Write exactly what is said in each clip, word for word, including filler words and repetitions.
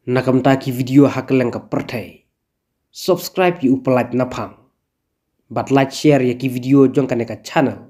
na ka bynta ki video ha kylleng ka pyrthei. Subscribe ïa u Palat Naphang bad like share ïa ki video jong kane ka channel.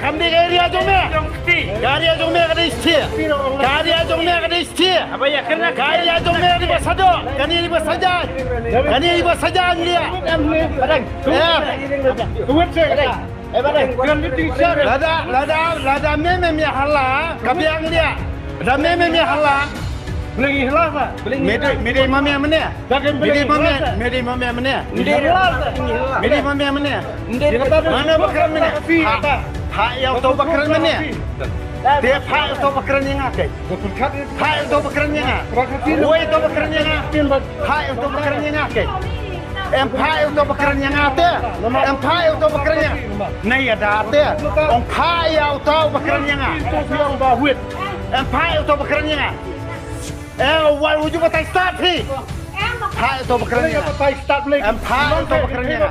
Kam dei ka area jong me. Ka area jong me ka dei stia. Ka area jong me ka dei stia. Ka area jong me ka dei ba sadoh. Kane dei ba sajan. Kane dei ba sajan area. Eh. Lada, lada, lada me mem ïa hala, ka biang lia. Lada me mem ïa hala. Bling ïa hala sa. Me dei, me dei ma me mane. Me dei ma me, me dei ma me mane. Me dei ma me mane. Mano ba kren mane? Phah, phah ïa uto ba kren mane. Te phah ïa uto ba kren ïa nga kei. Phah ïa uto ba kren ïa nga. Wei uto ba kren ïa nga. Phah ïa uto ba kren ïa nga kei. Em phah ïa uto ba kren ïa nga te. Em phah ïa uto ba kren ïa nga. Nei ïa da te. Ong phah ïa uto ba kren ïa nga. Em phah ïa uto ba kren ïa nga. Eh, wat u ju batai stad phi. Phah ïa uto ba kren ïa nga. Em phah ïa uto ba kren ïa nga.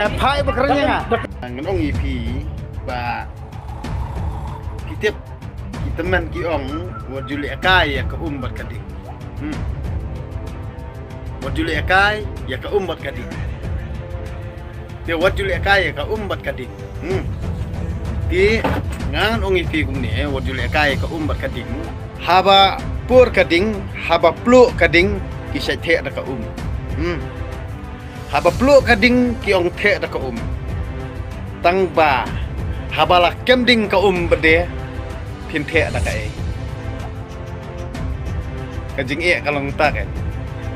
Em phah ïa ba kren ïa nga. Ngan ong ïa phi ba ki tip, ki tymmen ki ong, wat ju leh kai ïa ka um bad ka ding. Hmm. Wat ju leh kai ïa ka um bad ka ding. Te wat ju leh kai ïa ka um bad ka ding. Hmm. Te ngan ong ïa phi kumne, wat ju leh kai ïa ka um bad ka ding. Haba pur ka ding, haba pluh ka ding, ki shait theh da ka um. Hmm. Haba pluh ka ding ki ong theh da ka um. Tang ba haba la kem ding ka um bad de, phin theh da kaei? Ka jingeh ka long ta ka.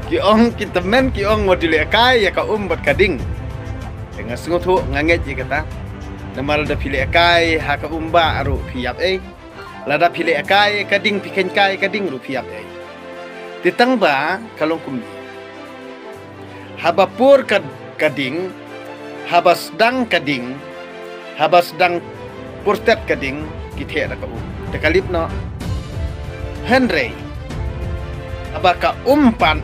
Ki ong ki tymmen ki ong wat ju leh kai ïa ka um bad ka ding. Te nga sngewthuh nga ngeit ïa kata. Namar lada phi leh kai ha ka um ba ruh phi ïap ei. Lada phi leh kai ka ding, phi khein kai ka ding ruh phi ïap ei. Te tang ba ka long kumne. Haba pur ka, ka ding, haba sdang ka ding, haba sdang purtet ka ding, ki theh da ka um. Te ka lip noh. Hynrei haba ka um pat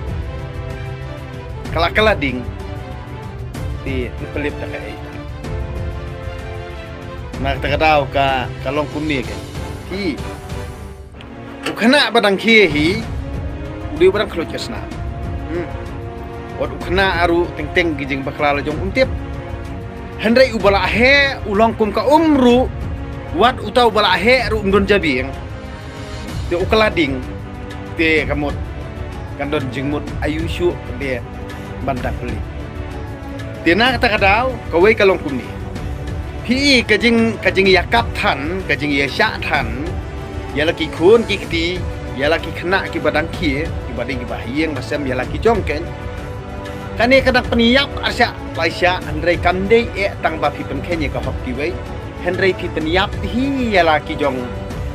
ka la kylla ding, te, te pynlip da kaei? Na kata ka daw ka, ka long kumne ka. Hi. U khynnah ba dang khie hi u dei ba dang khluit ka snam. Hmm. Wat u khynnah ruh teng teng ki jingbakla la jong um tip. Hynrei uba la heh u long kum ka um ruh, wat uta uba la heh ruh um don jabieng. Te u kylla ding, te ka mut kan don jingmut aïu shuh de ban dang pynlip. Te na kata ka daw kawei ka long kumne. Phi i ka jing, ka jingïakap than, ka jingïashah than ïa la ki khun ki kti, ïa la ki khynnah kiba dang khie, kiba dei kiba ha ïing ba sem, ïa la ki jong keiñ. Kane ka dang pynïap arshah laishah, hynrei kam dei eh tang ba phi pynkheiñ ïa ka hok kiwei. Hynrei phi pynïap hi ïa la ki jong,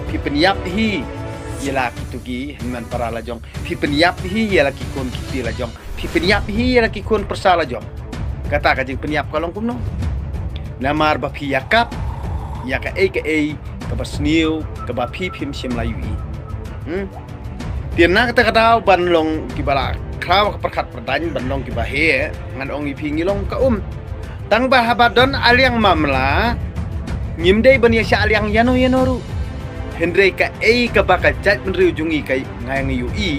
phi pynïap hi ïa la kito ki hynmen para la jong. Phi pynïap hi ïa la ki khun ki kti la jong. Phi pynïap hi ïa la ki khun pyrsa la jong. Kata ka jingpynïap ka long kumno? Namar ba phi ïakap ïa kaei kaei kaba sniew, kaba phi phim shym la ïohi. Hmm? Te na kata ka daw ban long kiba la khraw ka pyrkhat pyrdaiñ, ban long kiba heh, ngan ong ïa phi ngi long ka um. Tang ba haba don a liang mamla, ngim dei ban ïashah liang ïano ïano ruh. Hynrei kaei kaba ka jaitbynriew jong ngi ka nga ngi ïohi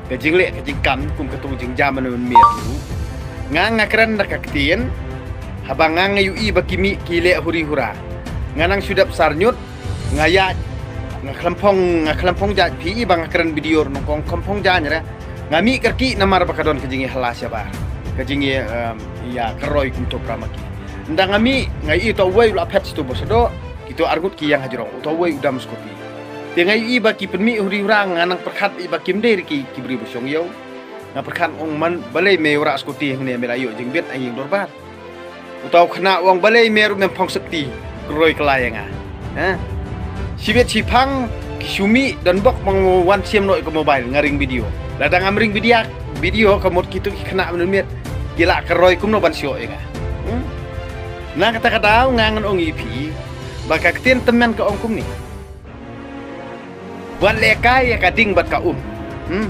ka jingleh ka jingkam kum katto jingjam mynmiet ruh. Nga nga kren da ka ktien haba nga nga ïohi ba ki mih ki leh huri hura. Nga nang shu dep sar ñiut, nga ïaid, nga khlem phong, nga khlem phong jait phi ba nga kren video ruh nyngkong khlem phong jait re. Nga mih kyrkieh namar ba ka don ka jingïahala shabar, ka jingïa, em, ïa ka roi kumto para ma ki. Ynda nga mih nga ïohi uto uwei u la phet sha uto ba shadoh, kito arngut ki ïeng hajrong, uto uwei u dam scooty. Te nga ïohi ba ki pynmih huri hura, nga nang pyrkhat ba kim dei re ki, ki briew ba shong ïew. Nga pyrkhat ong man balei me ïa rah scooty hangne, me la ïoh jingbit ha ïing dorbar. Uto u khynnah u ong balei me ruh mem phong sakti, ka roi ka lai ïa nga. Ha? Shibit shiphang ki shu mih don bok ba nga wan shim noh ïa ka mobile nga ring video. Lada ngam ring video, video ka mut kito ki khynnah mynmiet ki lah ka roi kumno ban shu ïoh ïa nga. Hmm? Na kata ka daw nga ngan ong ïa phi ba ka ktien tymmen ka ong kumne. Wat lehkai ïa ka ding bad ka um. Hmm?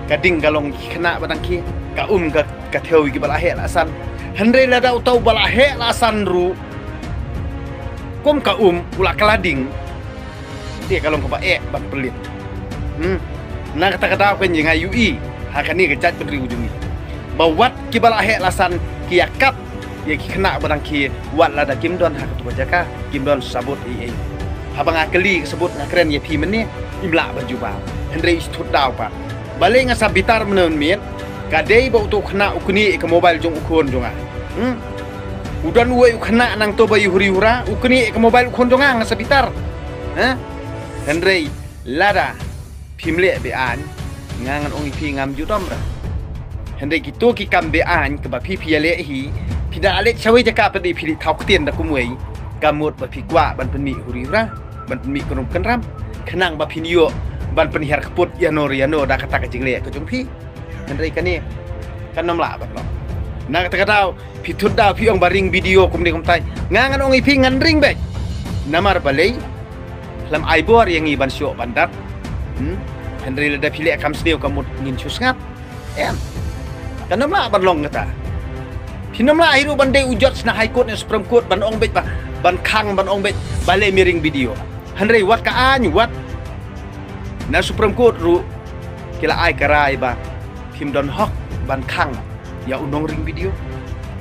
Ka ding ka long ki khynnah ba dang khie, ka um ka, ka thew ïa kiba la heh la san. Hynrei lada uto uba la heh la san ruh kum ka um u la kylla ding, te ka long kaba eh ban pynlip. Hmm? Na kata ka daw kein nga ïohi ha kane ka jaitbynriew jong ngi ba wat kiba la heh la san ki ïa kap ïa ki khynnah ba dang khie, wat lada kim don ha kato ka jaka, kim don sabut ei ei. Haba nga kylli ka sabut nga kren ïa phi mynne, im lah ban jubab. Hynrei i shu thut daw pat. Balei nga sa bitar mynne mynmiet? Ka dei ba uto u khynnah u knieh ïa ka mobile jong u khun jong nga. Hmm? U don uwei u khynnah nangto ba ïa huri hura, u knieh ïa ka mobile u khun jong nga, nga sa bitar. Ha? Hynrei lada phim leh be-aiñ, nga ngan ong ïa phi ngam ju dom re. Hynrei kito ki kam be-aiñ kaba phi phi ïaleh hi, phi da leit shawei jaka pat de phi leit thaw ktien da kumwei, ka mut ba phi kwah ban pynmih huri hura, ban pynmih kynrum kynram, khnang ba phin ïoh ban pynhiar kput ïano re ïano da kata ka jingleh ka jong phi. Hynrei kane kan ym lah ban long. Na kata ka daw phi thut daw phi ong ba ring video kumne kumtai. Nga ngan ong ïa phi ngan ring beit. Namar balei? Khlem ai bor ïa ngi ban shu ïoh ban dat. Hmm? Hynrei lada phi leh kam sniew ka mut ngin shu sngap. Em. Kan ym lah ban long kata. Phin ym lah hi ruh ban dei u judge na High Court ne Supreme Court ban ong beit ba, ban khang ban ong beit balei me ring video. Hynrei wat ka aiñ, wat na Supreme Court ruh ki la ai ka rai ba phim don hok ban khang ïa u nongring video.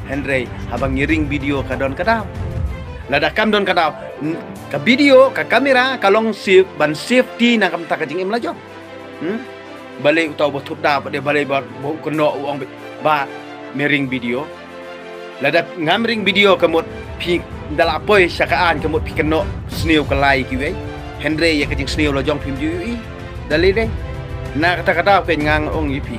Hynrei haba ngi ring video ka don ka daw. Lada kam don ka daw, n-, ka video, ka kamera ka long save, ban safety na ka bynta ka jingim la jong. Hmm? Balei uto uba thut daw pat de, balei ba, ba u kynnoh u ong ba me ring video. Lada ngam ring video ka mut phi, ynda la poi sha ka aiñ ka mut phi kynnoh sniew kylla ïa kiwei. Hynrei ïa ka jingsniew la jong phim ju ïohi. Da lei dei. Na kata ka daw kein nga ngan ong ïa phi,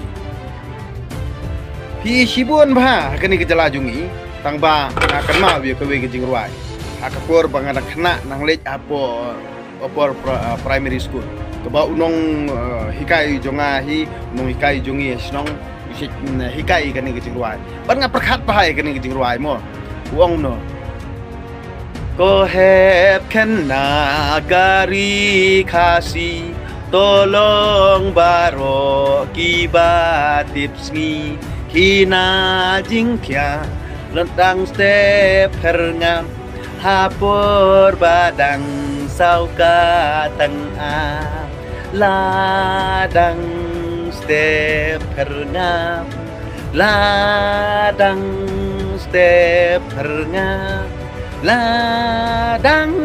phi shibun bha ha kane ka jylla jong ngi. Tang ba nga kynmaw ïa kawei ka jingrwai ha ka por ba nga dang khynnah, nang leit hapoh, hapoh pri-, ah, primary school, kaba u nong, ah, hikai jong nga hi, u nong hikai jong ngi ha shnong, u shait, mm, hikai kane ka jingrwai. Bad nga pyrkhat bha ïa kane ka jingrwai mo. U ong no, ko hep khynnah ka ri Khasi, to long baroh kiba tip sngi, khie na jingkhia, leh dang step pher ngap, ha por ba dang saw ka tang ap, la dang step pher ngap, la dang step pher ngap, la dang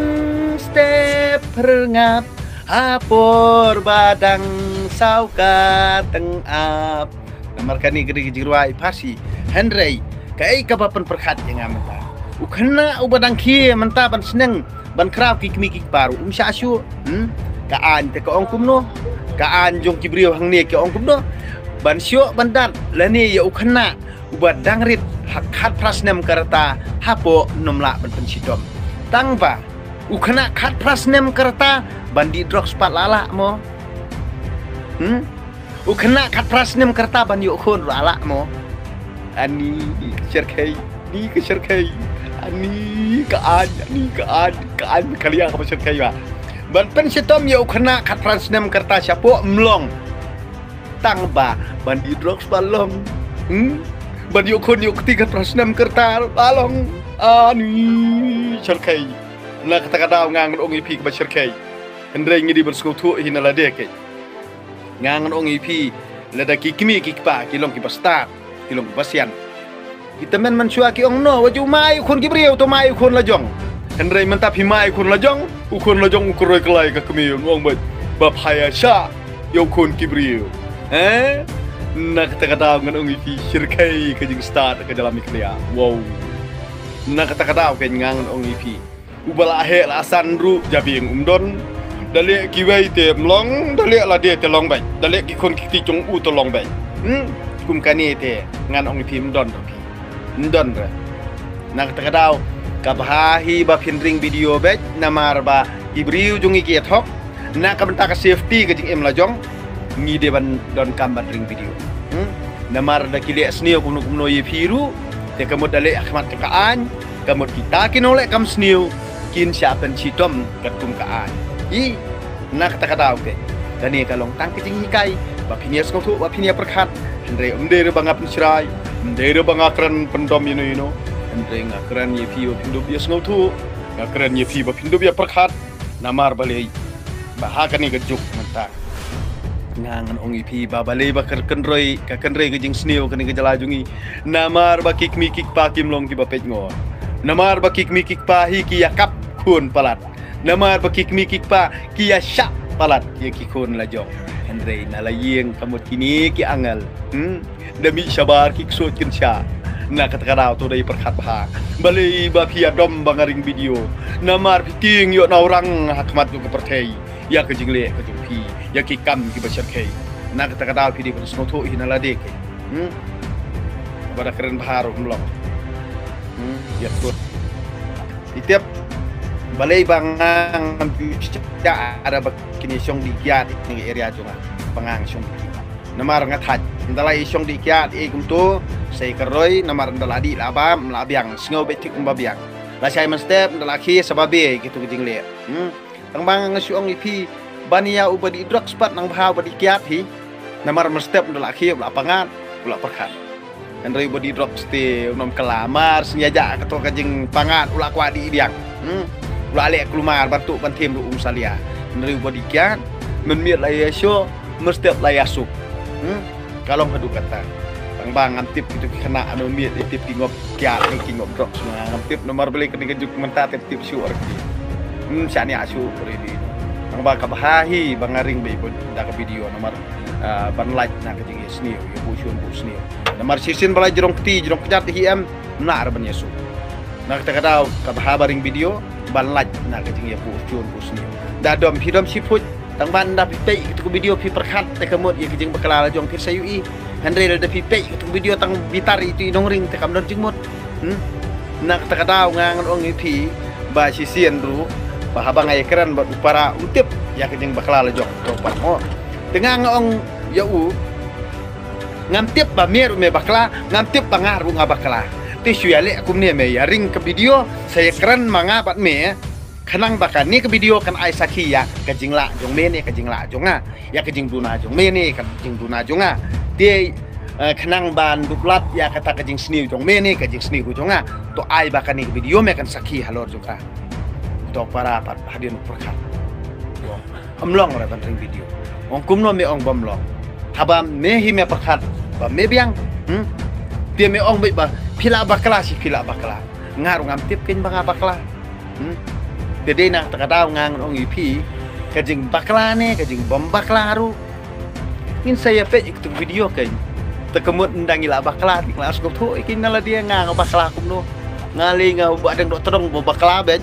step pher ngap, ha por ba dang saw ka tang ap. Namar kane ka dei ka jingrwai Khasi. Hynrei kaei kaba pynpyrkhat ïa nga mynta, u khynnah uba dang khie mynta ban sneng ban khraw ki kmie ki kpa ruh um shah shuh. Hmm? Ka aiñ te ka ong kumno? Ka aiñ jong ki briew hangne ka ong kumno? Ban shuh ban dat lane ïa u khynnah uba dang rit ha khatphra snem ka rta hapoh, ym lah ban pynshitom. Tang ba u khynnah khatphra snem ka rta ban dih drugs pat la lah mo? Hmm? U khynnah khatphra snem ka rta ban ïoh khun ruh la lah mo? Ani ka shyrkhei, ni ka shyrkhei. Ani ka aiñ, ani ka aiñ, ka aiñ ka liang kaba shyrkhei ba ban pynshitom ïa u khynnah khatphra snem ka rta shapoh ym long. Tang ba ban dih drugs ba long. Hmm? Ban ïoh khun ïoh kti khatphra snem ka rta ba long. Ani shyrkhei. Na kata ka daw nga ngan ong ïa phi kaba shyrkhei. Hynrei ngi dei ban sngewthuh hi na lade keiñ. Nga ngan ong ïa phi, lada ki kmie ki kpa ki long kiba stad, ki long kiba sian, ki tymmen mynshuwa ki ong, no, wat ju mai u khun ki briew, to mai u khun la jong. Hynrei mynta phi mai u khun la jong, u khun la jong u kyroi kylla ïa ka kmie, un ong beit ba pha ïa shah ïa u khun ki briew. Eh? Na kata ka daw ngan ong ïa phi, shyrkhei ka jingstad ka jylla Meghalaya. Wow. Na kata ka daw keiñ nga ngan ong ïa phi, uba la heh la san ruh jabieng um don. Da leh kiwei te ym long, da leh lade te long beit, da leh ki khun ki kti jong u te long beit. Hmm? Kum kane te ngan ong ïa phi, ym don re phi. Ym don re. Na kata ka daw, ka bha hi ba phin ring video beit, namar ba ki briew jong ngi ki ïa thok. Na ka bynta ka safety ka jingim la jong, ngi dei ban donkam ban ring video. Hmm? Namar da ki leh sniew kumno kumno ïa phi ruh, te ka mut da leh ha khmat ka aiñ, ka mut kita ki nongleh kam sniew kin shah pynshitom katkum ka aiñ. I, na kata ka daw keiñ, kane ka long tang ka jinghikai ba phin ïa sngewthuh, ba phin ïa pyrkhat. Hynrei ym dei re ba nga pynshrai, ym dei re ba nga kren pyndom ïano ïano. Hynrei nga kren ïa phi ba phin dup ïa sngewthuh, nga kren ïa phi ba phin dup ïa pyrkhat. Namar balei ba ha kane ka juk mynta, nga ngan ong ïa phi ba balei ba ka kynroi, ka kynroi ka jingsniew kane ka jylla jong ngi. Namar ba ki kmie ki kpa kim long kiba peit ngor. Namar ba ki kmie ki kpa hi ki ïa kap khun palat. Namar ba ki kmie ki kpa ki ïa shah palat ïa ki khun la jong. Hynrei na la ïing ka mut kine ki angel, hmm, da mih shabar ki ksuid kin shah. Na kata ka daw to dei pyrkhat bha. Balei ba phi ïa dom ba nga ring video? Namar phi tieng ïoh na u rang ha khmat jong ka pyrthei ïa ka jingleh ka jong phi, ïa ki kam kiba shyrkhei. Na kata ka daw phi dei ban sngewthuh hi na lade keiñ. Hmm? Ba da kren bha ruh ym long. Hmm? Ïa kut. Phi tip balei ba nga ngam ju shah, ada ba kine shong dih kiad ïa kine area jong nga, ba nga ngam shong dih kiad. Namar nga thait, ynda la i shong dih kiad i kumto, sa i kyroi, namar ynda la dih la bam, la biang, sngew beit thik kumba biang. La shai mynstep, ynda la khie sa ba biang kito ki jingleh. Hmm? Tang ba nga shu ong ïa phi, ban ïa uba dih drugs pat nang bha uba dih kiad hi. Namar mynstep ynda la khie, u la pyngngad, u la pyrkhat. Hynrei uba dih drugs te u nym kylla, mar sngewbha kato ka jingpyngngad u la kwah dih biang. Hmm? U la leh kulmar, ban tuh ban thiem ruh um salia. Hynrei uba dih kiad, mynmiet la ïa shu, mynstep la ïa suk. Hmm? Ka long haduh katta. Tang ba ngam tip kito ki khynnah ano miet, ïa tip ki ngop kiad ne ki ngop drugs, ma ngam tip, namar balei kane ka juk mynta te tip shuh ruh ki. Hmm, shaniah shuh ruh ki. Tang ba ka bha hi ba nga ring beit da ka video namar, ah, ban lait na ka jingïasniew, ïa buh shun buh sniew. Namar shisien ba la jrong kti jrong kjat hi em, mlah ruh ban ïasuk. Na kata ka daw ka bha ba ring video ban lait na ka jingïabuh shun buh sniew. Da dom phi dom shiphuit, tang ban da phi peit kito ki video phi pyrkhat te ka mut ïa ka jingbakla la jong phi sa ïohi. Hynrei lada phi peit kito ki video tang bitar ïa itu i nongring te kam don jingmut. Hmm? Na kata ka daw nga ngan ong ïa phi ba shisien ruh ba haba nga ïakren bad u para um tip ïa ka jingbakla la jong to pat mo. Te nga nga ong ïa u, ngam tip ba me ruh me bakla, ngam tip ba nga ruh nga bakla. Te shu ïaleh kumne, me ïaring ka video, sa ïakren ma nga bad me, khnang ba kane ka video kan ai sakhi ïa ka jinglah jong me ne ka jinglah jong nga, ïa ka jingduna jong me ne ka jingduna jong nga. Te, eh, khnang ban dup lad ïa kata ka jingsniew jong me ne ka jingsniew jong nga. To ai ba kane ka video me kan sakhi halor jong ka. To para pat hadien u pyrkhat. Ym long re ban ring video. Ong kumno me ong bym long? Haba me hi me pyrkhat ba me biang. Hmm? Te me ong beit ba phi la bakla shi phi la bakla. Nga ruh ngam tip keiñ ba nga bakla. Hmm? Te dei na kata ka daw nga ngan ong ïa phi, ka jingbakla ne ka jingbym bakla ruh, ngin sa ïa peit ïa kito ki video keiñ. Te ka mut ynda ngi la bakla ngi la sngewthuh ïa keiñ na lade, nga nga bakla kumno. Nga lei nga ba dang doh tdong ba bakla beit.